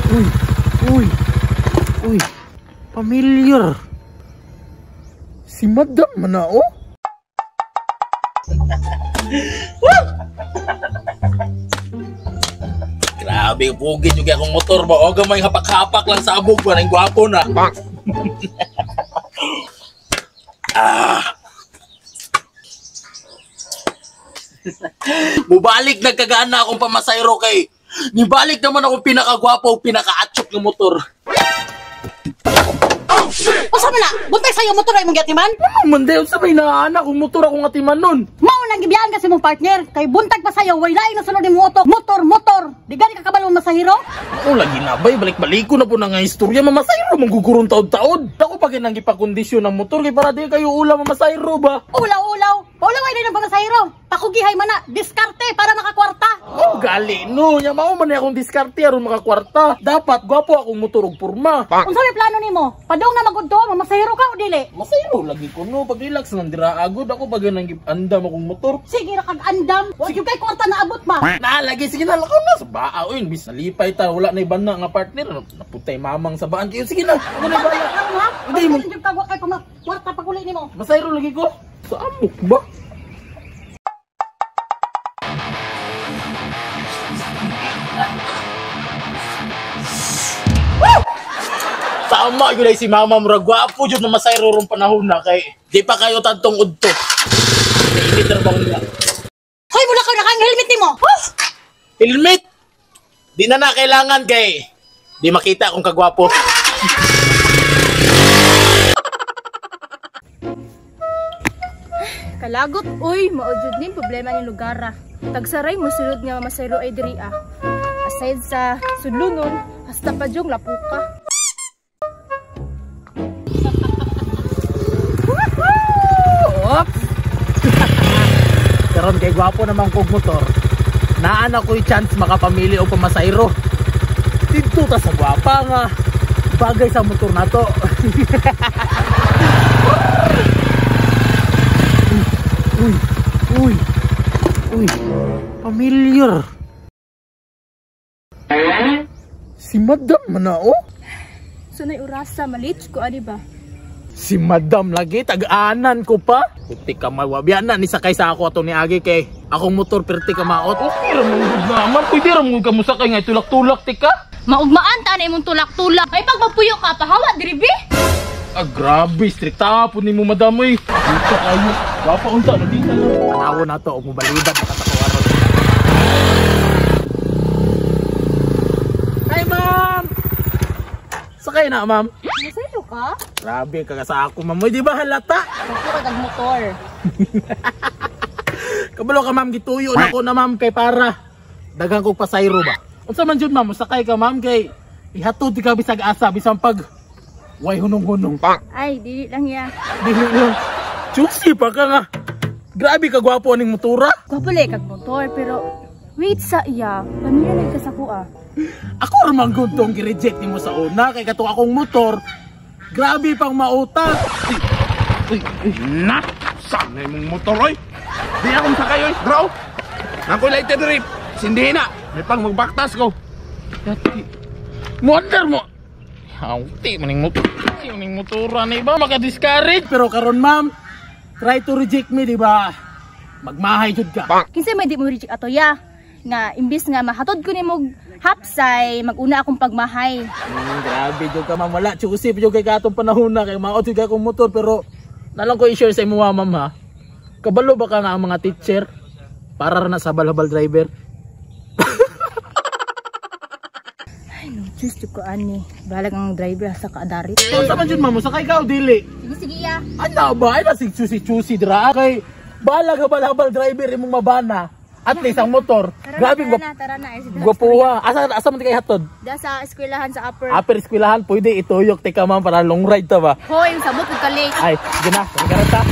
Uy, uy, uy, familiar. Si Madam man na, oh. Grabe, pugid yung akong motor ba? O gamay hapak-hapak lang sa abog ba? Nang gwapo na. Ah. Mubalik nagkagaan na akong pamasayro kay nibalik naman akong pinakagwapo o pinaka-atsok ng motor. Oh, shit! Usa man na, buntay sa'yo motor ay mong giatiman? Ano man dayon sa may naana kung motor akong atiman nun? Mao nang gibiyaan kasi mong partner, kay buntag pa sa'yo, way laing nasulod ni mo motor, motor. Di gani ka kabalo masahiro? Ako lagi na bay, balik-balik ko na po na nga istorya, mamasayro mong gugurong taod-taod. Ako pa ginang ipakondisyon ng motor, kay para di kayo ula mamasayro ba? Ulaw-ulaw, paulaw ay din ang pamasayro. Pakugihay man na, diskarte para makakwarta. Oh, gali no, nya mao man akong diskarte aron makakwarta. Dapat gwapo akong motor og porma. Unsa may plano nimo? Padong na magudto, mamasayro ka o dili? Masayro lagi ko no, pag relax nang dira agod ako pag nang andam akong motor. Sige ra kag andam, wa gyud kay kwarta na abot ba? Na lagi sige na lakaw na sa baa oy, bis nalipay ta wala na iban na nga partner, naputay mamang sa baan kayo sige na. Ako na bala. Hindi mo gyud kag wa kay kwarta paguli nimo. Masayro lagi ko. Sa amok ba? Tama yun ay si mama murag gwapo jud na masayro rong panahon na kay di pa kayo tantong udto. Init ra bang niya. Hoy, mula ka na kang helmet nimo. Huh? Helmet. Di na na kailangan kay di makita akong kagwapo. Kalagot uy, mao jud ning problema ni lugar ah. Tagsaray mo sulod nga masayro ay diri ah. Aside sa sudlonon, hasta pa jung lapuka. Oops. Karon kay gwapo namang kog motor. Naan ako'y chance makapamili og pamasayro. Didto ta sa gwapa nga bagay sa motor nato. Uy, uy, uy, familiar. Si Madam man na, oh. Sunay orasa, malit ko ani ba? Si Madam lagi, tag-anan ko pa. Puti ka mawabiyan na, nisakay sa ako ato ni Agi kay akong motor perti ka maot. Okay ra mong naman, pwede ra mong kamusakay nga tulak-tulak tika. Maugmaan ta na imong tulak-tulak. Ay pag mapuyo ka, pahawa diri bi. Ah, grabe, strikta po ni mo madam eh. Dito kayo, wapa unta, nandito lang. Tanawo na to, og mobalibad na kasakuwaron. Hi ma'am! Sakay na ma'am. Masayro ka? Grabe, kagasa ako ma'am. Di ba halata? Sakura kag motor. Kabalo ka ma'am, gituyo na ko na ma'am kay para daghang kog pasayro ba. Unsa man jud ma'am, sakay ka ma'am kay ihatod ka bisag asa bisan pag way hunong-hunong. Ay, dili lang ya. Dili lang. Juicy pa ka nga. Grabe ka gwapo aning motora. Gwapo le kag motor pero wait sa iya, pamilya na ka sa kuha. Ako ra man gud tong gi-reject nimo sa una kay kato akong motor. Grabe pang mauta. Uy, uy, na. Saan na imong motor oy? Di akong sakay oy, bro. Nangkoy lighter drip. Sindihin na. May pang magbaktas ko. Wonder mo. Hawti maning motor. Maning motora na iba maka-discourage pero karon ma'am, try to reject me di ba? Magmahay jud ka. Kinsa may di mo reject ato ya? Nga imbis nga mahatod ko nimo hapsay, maguna akong pagmahay. Grabe jud ka ma'am, wala chusi jud kay katong panahon na kay maot jud akong motor pero nalang ko i-share sa imo ma'am ha. Kabalo ba ka nga ang mga teacher para ra na sa habal-habal driver? Ay no, choose ko ani. Balag ang driver sa kaadarit. Unsa man jud ma'am, sakay ka o dili? Sige sige ya. Ano ba? Ay nasig chusi-chusi dira kay balag habal-habal driver imong mabana. At least ang motor. Tara grabe na, tara na. Gwapuha. Asa man kay hatod? Da sa eskwelahan sa upper. Upper eskwelahan pwede ituyok tika ma'am para long ride ta ba? Hoy, sabot ug kali. Ay, sige na, tara ta.